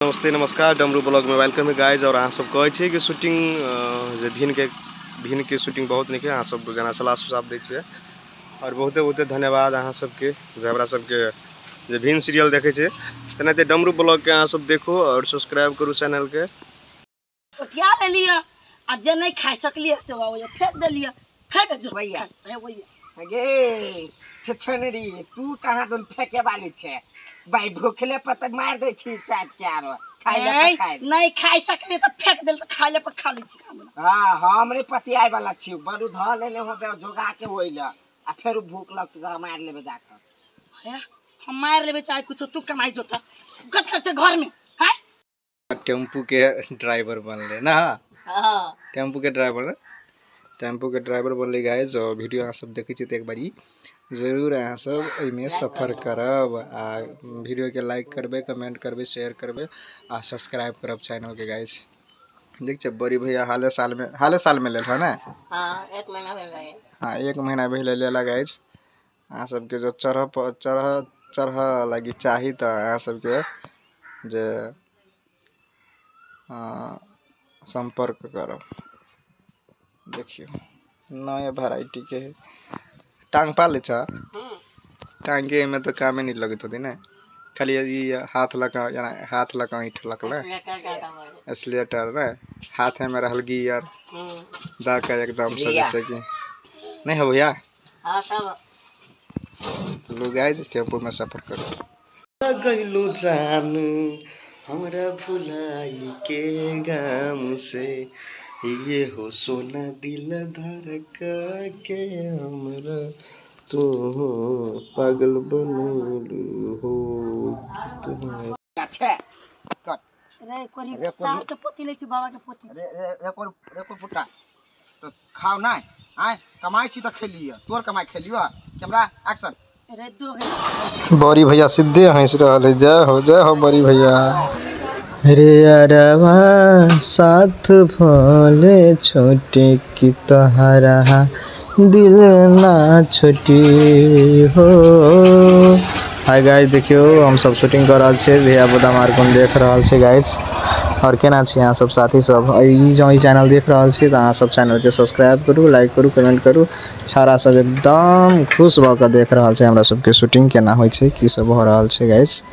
नमस्ते नमस्कार, डमरू ब्लॉग में welcome है गाइज। और अहाँ सब कहै छियै कि शूटिंग जे भिन के शूटिंग बहुत नीक है। अहाँ सब जेना सलाह सुझाव दै छियै और बहुते बहुते धन्यवाद अहाँ सबके जे हमरा सबके जे भिन सीरियल देखै छियै। तेनाहिते डमरू ब्लॉग के अहाँ सब देखू और सब्सक्राइब करू चैनल के। सोटिया लेलियै आ जे नहि खाइ सकलियै से बाबू फेंक देलियै। खेबे जो भैया। हे भैया। गे छछनरी, तू कहाँ दुन फेंके वाली छे भाई? भूखले पर तऽ मार दै छी चाट के आरो खाइ ले नहीं पर खाइ ले। नहीं खाइ सकलियै तऽ फेंक देल, तऽ खाइ ले पर खा लै छी खाना। हाँ, हम नहीं पतियाए वाला छी, बड़ू धऽ लेने होबे जोगा के होइल आ फेर भूख लगतौ तऽ मार लेबे जाके। हे, हम मारि लेबै चाहे कुछो, तू कमाइ जो तऽ गत कर छै घर में हैं। टेम्पू के ड्राइवर बनले ना? हाँ। टेम्पू के ड्राइवर, टेम्पू के ड्राइवर बनले गाइज। और वीडियो अहाँ सब देखै छियै तऽ एक बारी जरूर अहाँ सब एहिमे सफर करब आ वीडियो के लाइक करबै, कमेंट करबै, शेयर करबै आ सब्सक्राइब करब चैनल के गाइज। देख छियै बड़ी भैया हाले साल में लेल है ना? हाँ, एक महीना भेल रहे। हाँ, एक महीना भेलै लेला गाइज। अहाँ सबके जो चढ़ चढ़ लागी चाही तऽ अहाँ सबके जे संपर्क करब। देखियौ नया वेराइटी के है। टांग पा ले छ? टांगे में तो कामे नहीं लगत होती ना, खाली ई हाथ लगा, यानी हाथ लगा ऐंठलक ने एक्सीलेटर ने हाथ में रहल गियर दा के एकदम से भैया। जैसे कि नहीं हो भैया। हाँ सब। लो गाइस, टेम्पो में सफर करो। गइलू जान हमरा भुलाई के गाम से, ये हो सोना दिल धड़क के हमरा तो हो पागल बनलू हो तुम्हारे। अच्छा कट। रे कोरी रे, कोरी। सार के पोती लै छी, बाबा के पोती। रे रे रे कोर रे कोर पुट्टा तऽ खाओ नहि आय, कमाइ छी तऽ खेलियै, तोर कमाइ खेलियो। Camera action. रे दो गे। बड़ी भैया सीधे हंस रहल है। जय हो, जय हो बड़ी भैया। रे अरवा साथ भले छोटे की तहरा दिल ना छोटी हो। हाय गाइस, देखियौ हम सब शूटिंग कर रहल छियै, धिया पुता मारकुन देख रहल छै गाइस। और केना छी अहाँ सब साथी सब? ई जँ ई चैनल देख रहल छी तऽ अहाँ सब चैनल के सब्सक्राइब करू, लाइक करू, कमेंट करू। छाड़ा सब एकदम खुश भऽ कऽ देख रहल छै हमरा सबके शूटिंग केना होइ छै, की सब भऽ रहल छै गाइस।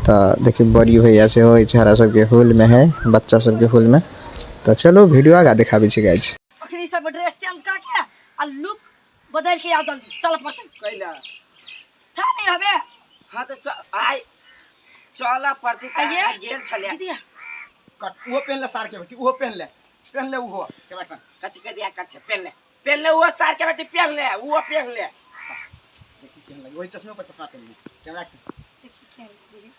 तऽ देखियौ बड़ी भैया सेहो होइ छाड़ा सबके होल में है, बच्चा सबके होल में। तऽ चलो वीडियो आगा देखाबै छी गाइस। अखनी सब ड्रेस चेंज कर के आ लुक बदल के आओ जल्दी, चल पड़तै। कैला? था नहीं हबे। हाँ तऽ आइ चल पड़तै तऽ। आइए। आइ गेल छलै। दीदी। कट, उहो पेन ले सार के बेटी, उहो पेन ले, पेन ले उहो। Camera action. कथी के दिया कर छे? पेन ले, पेन ले उहो सार के बेटी, पेन ले उहो, पेन ले। देखी केहन लगी, वही चश्मे पर चश्मा पेन ले। Camera action. देखी केहन लगी।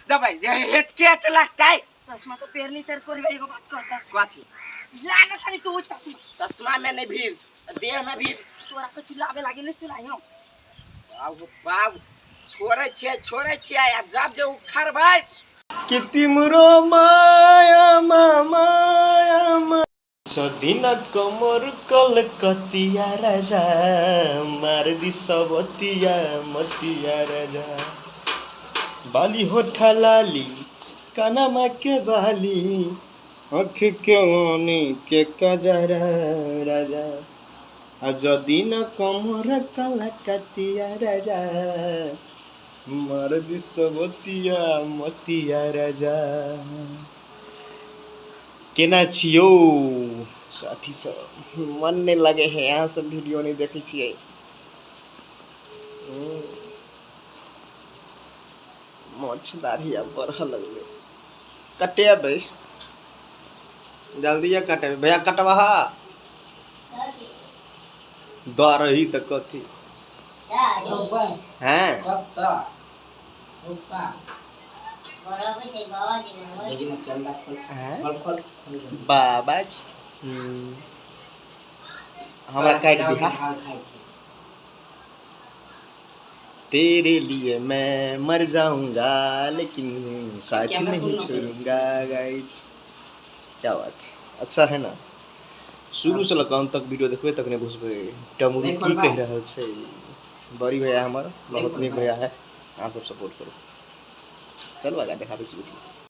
दबाई हेचकेच लगतै। चश्मा तो पेरनी तेरे कोरी भाई को बात कहता। कथी? लागा खाली तू चश्मा। चश्मा में नहीं भीड़, देह में भीड़। तोरा को चिल्लावे लागी नहीं सुनाई हो। बाबू बाबू, छोड़ै छियै, छोड़ै छियै आ जब जे उखड़बै। कि तिम्रो माया माया मा सदिन कमर कलकतिया राजा मार दी सबतिया मतिया राजा, बाली होठा लाली कानमा के बाली आँख के ओनी के कजरा राजा, आ जदिन कमर कलकतिया राजा मार दी सबतिया मतिया राजा। केना छियौ साथी सब? मन नहीं लगे है, यहाँ सब वीडियो नहीं देखे छियै। मोछ दाढ़ी आब बढ़ऽ लगलै, कटेबै जल्दी कटेबै भैया, कटबहा दरही तऽ कथी हैं। हैं? बाबा जी। हमरा काटि दिहा। तेरे लिए मैं मर जाऊंगा लेकिन साथ नहीं छोड़ूंगा। गाइस, क्या बात है, अच्छा है ना? शुरू से लऽ अंत तक वीडियो देखबै तखने बुझबै डमरू की कहि रहल छै। बड़ी भैया हमर बहुत नीक भैया है, अहाँ सब सपोर्ट करू। चलू आगा देखाबै छी।